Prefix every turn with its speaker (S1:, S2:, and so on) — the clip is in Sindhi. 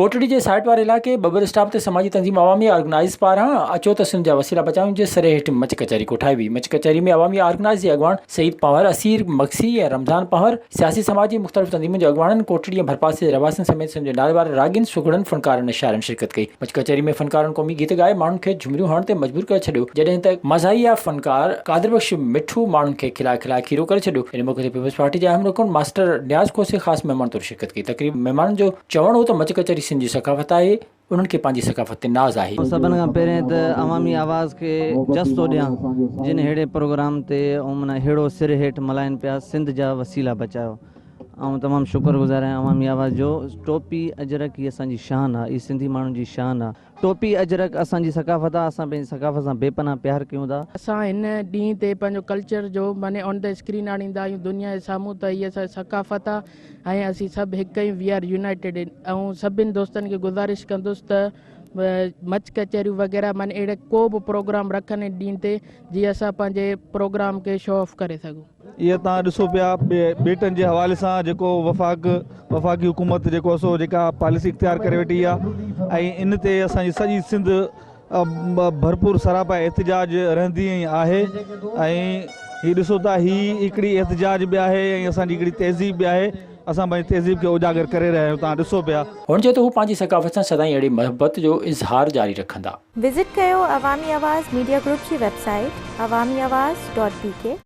S1: ڪوٽڙي جي سائيٽ واري علائقي ٻٻر اسٽاپ تي سماجي تنظيم عوامي آرگنائيز پاران اچو ته سنڌ جا وسيلا بچايون جي سري هيٺ مچ ڪچهري ڪوٺائي وئي. مچ ڪچهري ۾ عوامي آرگنائيز جي اڳواڻ سعيد پنهور، اسير مگسي ۽ رمضان پنهور، سياسي سماجي مختلف تنظيمن جي اڳواڻن، ڪوٽڙي ۽ ڀرپاسي جي رهواسين سميت سنڌ جي ناليوارن راڳين، سگهڙن، فنڪارن ۽ شاعرن شرڪت ڪئي. مچ ڪچهري ۾ فنڪارن قومي گيت ڳائي ماڻهن کي جهمريون هڻڻ تي مجبور ڪري ڇڏيو، جڏهن ته مزاحيه فنڪار قادر بخش مٺو ماڻهن کي کلائي کلائي کيرو ڪري ڇڏيو. ان موقعي تي پيپلز پارٽي جي اهم رڪن ماسٽر نياز کوسي خاص مهمان طور شرڪت ڪئي. تقريب ۾ مهمانن جو چوڻ هو ته مچ ڪچهري سنڌ جي ثقافت آهي، انهن کي پنهنجي ثقافت تي ناز آهي.
S2: سڀن کان پهرين ته عوامي آواز کي جس ٿو ڏيان جن ههڙي پروگرام تي معنيٰ ههڙو سر هيٺ ملائن پيا سنڌ جا وسيلا بچايو آئون تمام شڪر گذار آهيان عوامي آواز جو ٽوپي اجرڪ هي اسان جي شان آ هي سنڌي ماڻهن جي شان آ ٽوپي اجرڪ اسان جي ثقافت آ اسان پنهنجي ثقافت سان بي پناهه پيار ڪيون ٿا.
S3: اسان هن ڏينهن تي پنهنجو ڪلچر جو معني آن the screen آڻيندا آهيون دنيا جي سامهون ته هي اسان جي ثقافت آ ۽ اسين سڀ هڪ آهيون وي آر يونائيٽيڊ ۽ سڀن دوستن کي گذارش ڪندس ته مچ ڪچهريون وغيره معني اهڙي ڪو به پروگرام رکن هن ڏينهن تي جيئن اسان پنهنجي پروگرام کي شو آف ڪري سگهون.
S4: اهي توهان ڏسو پيا ٻيٽن جي حوالي سان جيڪو وفاق وفاقي حڪومت جيڪو سو جيڪا پاليسي اختيار ڪري ويٺي آهي ۽ ان تي اسان جي سڄي سنڌ ڀرپور سراپا احتجاج رهندي ۽ آهي ۽ هي ڏسو ٿا هي هڪڙي احتجاج به آهي ۽ اسان جي هڪڙي تهذيب به آهي اسان پنهنجي تهذيب کي اجاگر ڪري رهيا آهيون توهان ڏسو پيا.
S1: هن چيو ته هو پنهنجي ثقافت سان سدائين اهڙي محبت جو اظهار جاري رکندا.
S5: وزٽ ڪيو عوامي آواز ميڊيا گروپ جي website Awami Awaz dot B K.